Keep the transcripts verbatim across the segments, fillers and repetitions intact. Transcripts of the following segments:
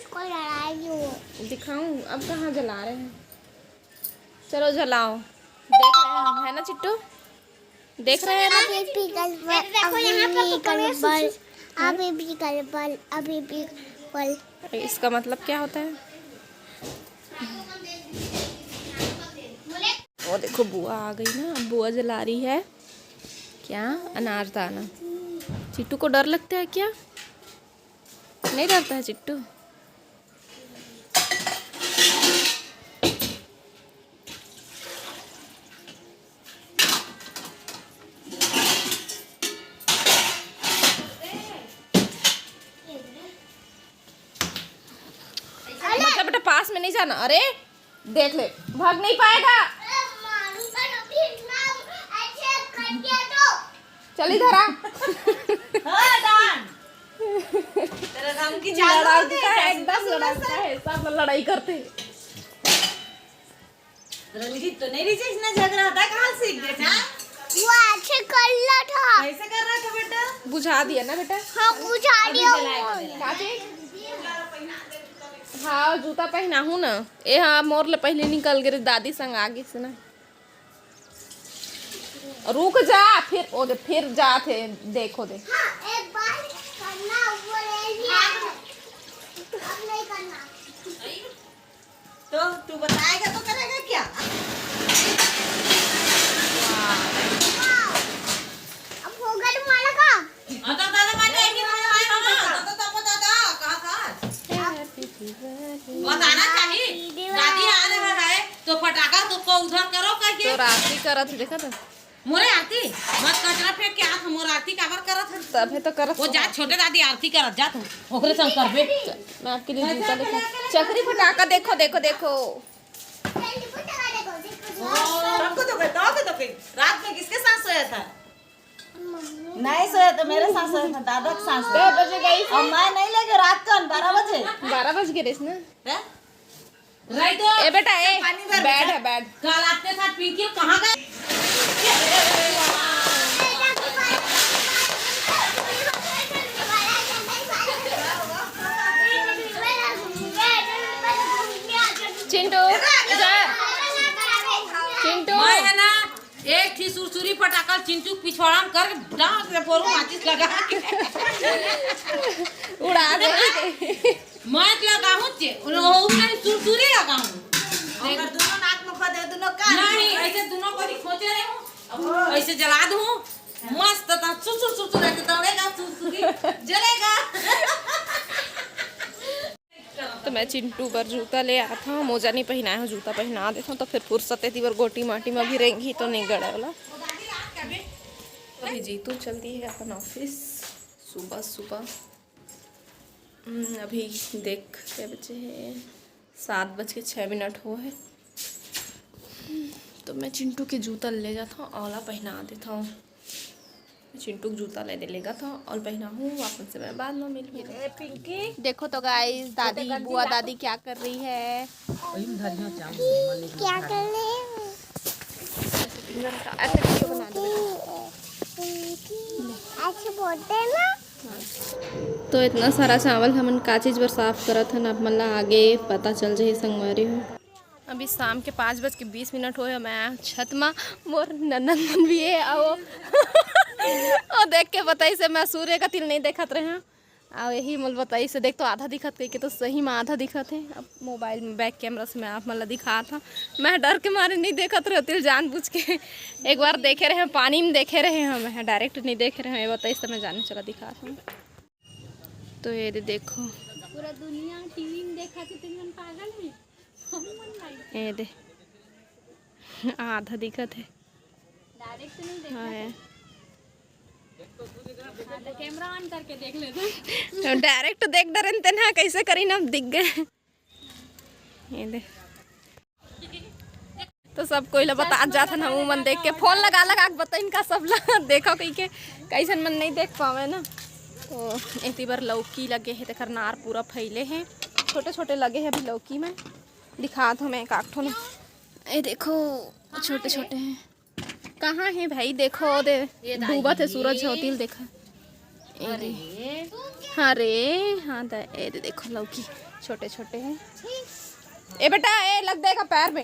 को लड़ाई हो। दिखाऊं? अब कहाँ जला रहे हैं? चलो जलाओ, देख रहे हैं हम, है ना चिट्टू? देख रहे हैं ना? अभी भी गड़बड़, अभी भी गड़बड़, अभी भी गड़बड़, अभी भी गड़बड़। इसका मतलब क्या होता है? वो देखो, बुआ आ गई ना। अब बुआ जला रही है क्या? अनारदाना। चिट्टू को डर लगता है क्या? नहीं डरता है चिट्टू? बच्चा बेटा, पास में नहीं जाना। अरे देख ले, भाग नहीं पाएगा। चल इधर आ। हाँ, डान। तेरा धमकी चालू हो गई, लड़ाई है, एकदम लड़ाई है, सब लड़ाई करते हैं। रंजीत तो नहीं, रिजेश ना झगड़ा होता है, कहाँ सीख गए था? वो अच्छे कर रहा था। कैसे कर रहा था बेटा? बुझा दिया ना बेटा? हाँ, बुझा दिया। काची? हाँ, जूता पहना हूँ ना। ए हाँ, मोर ले पहले निकल गए, दादी संग आ गई से ना। रुक जा, फिर ओ दे, फिर जात हे, देखो दे। हाँ, एक बार करना, वो ले लिया है। अब नहीं करना। तो तू बताएगा तो करेगा क्या? अब होगा तुम्हारा काम। हाँ, तो दादा, मैं तो एक ही बार आया हूँ ना। तो, तो, तो, तो, तो, कहाँ था? बताना चाहिए। दादी आ रहा है, तो फटाका तो को उधर करो कह के। तो आरती करत हे, देखा था? मोरे आरती, मत कचरा फेंक के हाथ, मोर आरती काबर करत है? तभे तो करत वो जा, हूँ। छोटे दादी आरती करत जा तू, ओकरे संग करबे। मैं आपके लिए जूता लेके, चकरी फटाका देखो, देखो, देखो। सबको तो गए, तो के तो के। रात में किसके साथ सोया था? नहीं सोया तो मेरे साथ सोया था, दादा के साथ सोया। कै बजे गई? और मैं नहीं लेके रात को बारह बजे। बारह बज गए रेस ना। हैं? रही तो ए बेटा, ए, पानी भर बैठ बेटा। है, बैठ। कल आपके साथ पिंकी कहाँ गए? चिंटू, इधर। चिंटू। मैं है ना, एक ठी सुरसुरी फटाका चिंटू पिछवाड़ा में करके डांस रे फोरू माचिस लगा के। उड़ा दे। मैं लगाऊं जे, वो नहीं सुरसुरी लगाऊं। अगर दोनों नाक में खोदे, दोनों कान में नहीं, खोदे। ऐसे दोनों को ही खोजे रहे हूँ, अब ऐसे जला दूँ, मस्त था, सुरसुर, सुरसुर ऐसे दौड़ेगा, सुरसुरी जलेगा। तो मैं चिंटू बर जूता ले आत हूँ, मोजा नहीं पहनाए हूँ, जूता पहना देत हूँ, तो फिर फुर्सत है ती बर गोटी माटी में भी रेंगी तो नहीं गड़े वाला। अभी जीतू चल दी है अपन ऑफिस सुबह सुबह। हम्म, अभी देख, कै बजे हे? सात बज के छः मिनट हो हे। तो मैं चिंटू के जूता ले जात हूँ, ओला पहना देत हूँ। चिंटू के जूता ले दे लेगा था और पहना हूँ, अपन से मैं बाद में मिलूंगी। ए, पिंकी। देखो तो गाइस, दादी, बुआ दादी क्या कर रही है? क्या कर रहे हैं? ऐसे वीडियो बना दो बेटा। ऐसे बोलते हैं ना। तो इतना सारा चावल हमन का चीज बर साफ करत हन, आप मन ला आगे पता चल जाही संगवारी हो। अभी शाम के पाँच बज के बीस मिनट होए, मैं छत मा, मोर ननद मन भी है, आओ। ओ देख के बताइस हे मैं सूर्य का तिल नहीं देखत रहे हैं। आओ यही मोल बताइस हे, देख तो आधा दिखत कहिके, तो सही में आधा दिखत है। अब मोबाइल में बैक कैमरा से मैं आप मन ला दिखात हूँ। मैं डर के मारे नहीं देखत रहे तिल, जानबूझ के एक बार देखे रहे, पानी में देखे रहे हम, मैं डायरेक्ट नहीं देखे रहे। ये बताइस तो मैं जाने चला दिखात हूँ। तो ये दे देखो, पूरा दुनिया टीवी में देखा कि तुम मन पागल है। ये दे, आधा दिखत है। डायरेक्ट नहीं देखा हाँ। हाँ, तो कैमरा ऑन करके देख लेते। तो डायरेक्ट देख डरेन तेन हा, कैसे करी ना, दिख गए। ये दे। तो सब कोई ला बता जात हन, हमू मन देख के फोन लगा लगा के बताइन का सब ला देखो कहिके, कैसन मन नहीं देख पावे ना। तो एती बर लौकी लगे हे, तेकर नार पूरा फैले हे, छोटे छोटे लगे हे अभी लौकी में। दिखात हूँ मैं एक आठ ठो ना। ए देखो, छोटे छोटे हैं। कहाँ है भाई? देखो दे, ये दाई डूबत है सूरज, हो तिल देखा। ए अरे दे। ये। अरे हाँ, द-, ए दे देखो, लौकी छोटे छोटे हैं। ए बेटा, ए लग देगा पैर में। ए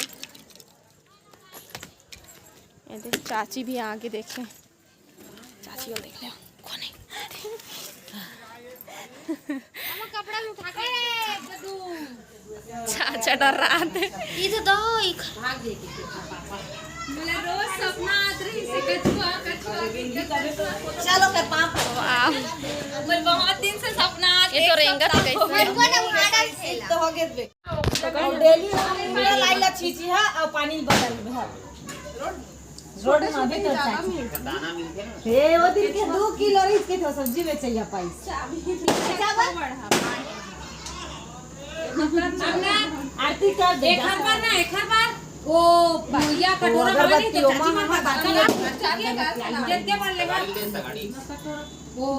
दे, चाची भी आगे देखे, चाची को देख ले, कौन है? हम कपड़ा उठा के चाचा डर रहा थे। ये तो दो एक चलो कर पाप। वाह, कोई बहुत दिन से सपना ये तो रेंगत है कैसे? वो ना माडल से तो हो गए बे। और डेली हम पूरा लाइन ला छीची है और पानी बदल में है। रोड में अभी तो चाची। हे वो दिन के दो किलो रही के तो सब्जी बेचे या पाइस। आरती कर दे। एक हर बार ना, एक हर बार वो भैया कटोरा भरे नहीं तो चाची मन का बाकी ना देख के भर लेगा।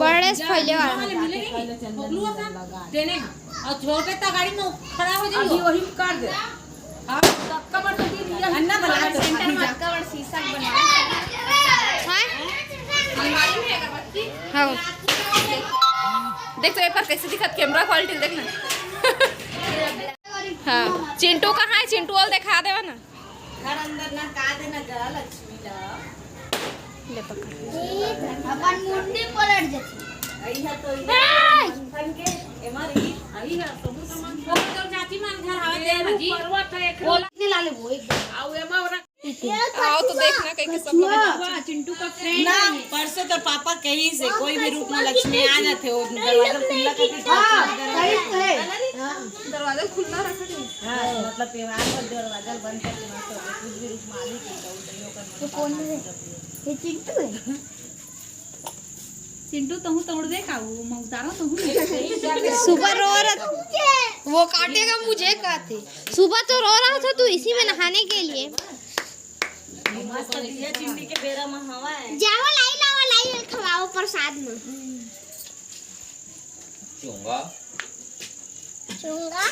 बड़े से फैले वाला। वाले मिले नहीं, खोखलुआ सा देने हैं। और छोटे तगाड़ी में खड़ा हो अभी जाइए। वही कर दे। अब तब कमर तो दिन ये अन्ना बना के सेंटर में अक्का बड़ शीशा बना। हाँ। देख तो ये पर कैसे दिखत कैमरा क्वालिटी देख ना। हाँ, चिंटू कहाँ है? चिंटू वाल दिखा देवा ना। घर अंदर ना का देना गया लक्ष्मी ला। ले पकड़। अपन मुंडी पलट जाती। अइहा तो ये फन के एमा रही। अइहा सब सामान। वो तो चाची मन घर आवे दे ना जी। पर्वत है एक वो नहीं ला ले वो एक आउ एमा और आओ तो देखना कहीं के सब लोग। वाह, चिंटू का फ्रेंड ना परसों तो पापा कहीं से कोई भी रूप में लक्ष्मी आ जाते हो दरवाजा खुला करके दरवाजा खुला रखा नहीं। हाँ, मतलब त्योहार पर दरवाजा बंद करके ना तो कुछ भी रूप में आ नहीं सकता। ये चिंटू है। चिंटू तहू तोड़ दे का वो मौतारा तहू। सुबह रो रहा था, वो काटेगा मुझे कहते। सुबह तो रो रहा था तू इसी में नहाने के लिए। मस्त दिया चिंडी के बेरा में हवा है। जाओ लाई लावा लाई खवाओ प्रसाद में। चूंगा। चूंगा।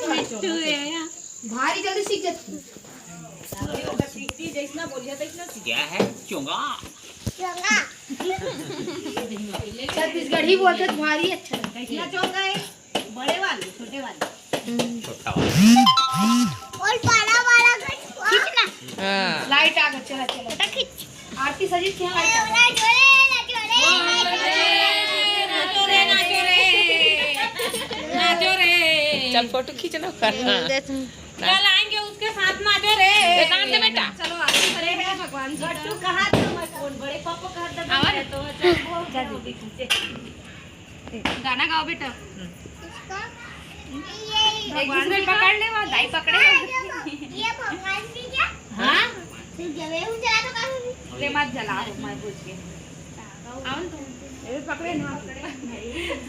मिट्टू है। भारी जल्दी सीख जाती। सीखती जैसना बोलिया तैसना सीख। क्या है चूंगा? चूंगा। छत्तीसगढ़ी बोलते तो भारी अच्छा लगता है। कैसना चौंगा है? बड़े वाले, छोटे वाले। छोटा वाला। और बड़ा वाला खींचना। हाँ। लाइट आ गई, चला चला। बेटा खींच। आरती सजी थी, लाइट आ गई। ना जोरे, ना जोरे, ना जोरे। नाचो रे, नाचो रे। चल फोटो खींचना कर। कल आएंगे उसके साथ नाचो रे। ए, नाच दे बेटा। चलो आरती करेंगे भगवान जी। तू कहा था मैं कौन बड़े पापा कहा था आवा मैं ना। तो चल बहुत हो गई तुझे। गाना गाओ बेटा। इसका ये एक दूसरे पकड़ ले, वहाँ दाई पकड़े। ये भगवान जी क्या? हाँ। फिर जब ये चला तो करूँगी। ले मत जला, मैं बुझ गई। आओ ना तुम। ये पकड़े ना।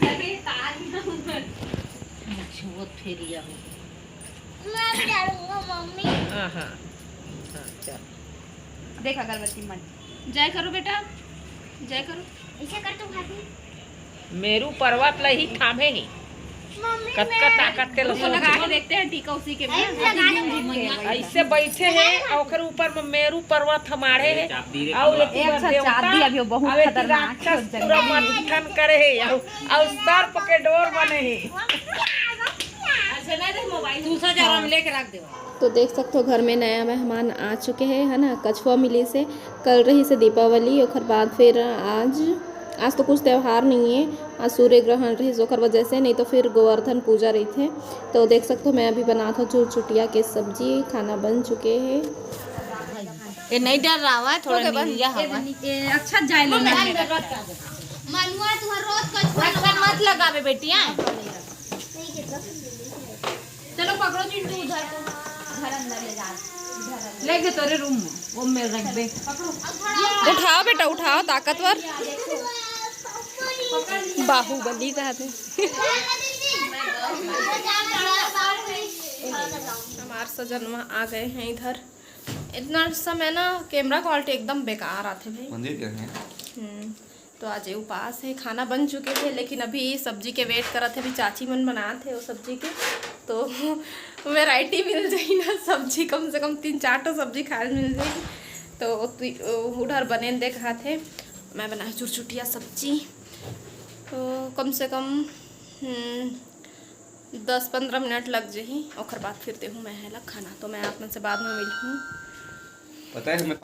अरे तार ना ऊपर। अच्छा, वो फेरिया हो। मैं भी डालूंगा मम्मी। हाँ हाँ हाँ चल। देख अगरबत्ती मन। जय करो बेटा, जय करो। ऐसे कर तो खाती। मेरू पर्वत ल ही थामे ही। मम्मी कतका ताकत के उसको लगा लसो। के देखते हैं टीका उसी के में। ऐसे लगा दे। ऐसे बैठे हैं और ओकर ऊपर में मेरू पर्वत हमारे है। चाप दी रे और पूरा। एक ए, अच्छा, देवता चाप दी, अभी वो बहुत और एक खतरनाक राक्षस है। पूरा मंथन करे है और, और सर्प के डोर बने है। दूसरा जरा में लेके रख दे। तो देख सकते हो घर में नया मेहमान आ चुके हैं, है ना। कछुआ मिली से कल रही से दीपावली, ओकर बाद फिर आज, आज तो कुछ त्यौहार नहीं है, आज सूर्य ग्रहण रही ओकर वजह से, नहीं तो फिर गोवर्धन पूजा रही थे। तो देख सकते हो मैं अभी बनात हूँ चुरचुटिया के सब्जी, खाना बन चुके हैं। ये नहीं डर रहा हुआ है, थोड़ा ओके, बस। निंजा हवा है। ए, अच्छा जाए लो ना। मनुआ तुहर रोज कछुआ मत लगावे बेटिया। चलो पकड़ो चिंटू उधर को, घर अंदर ले जा। ले गए तोरे रूम में, वो में रख दे। उठाओ बेटा, उठाओ, ताकतवर। बाहुबली कहा थे। हमार सजनवा आ गए हैं इधर। इतना समय ना कैमरा क्वालिटी एकदम बेकार आथे भाई। मंदिर गए हैं। हम्म, तो आज ये उपास है, खाना बन चुके थे, लेकिन अभी सब्जी के वेट करत है, अभी चाची मन बनात है वो सब्जी के। तो वैरायटी मिल जाई ना सब्जी, कम से कम तीन चार ठो सब्जी खाए मिल जाई। तो तु-, उधर बने दे कहा थे, मैं बनाए चुरचुटिया सब्जी। तो कम से कम, हम्म, दस पंद्रह मिनट लग जाही, ओकर बाद फिर देहूँ मैं एला खाना। तो मैं आप मन से बाद में मिलहूँ। पता है, मैं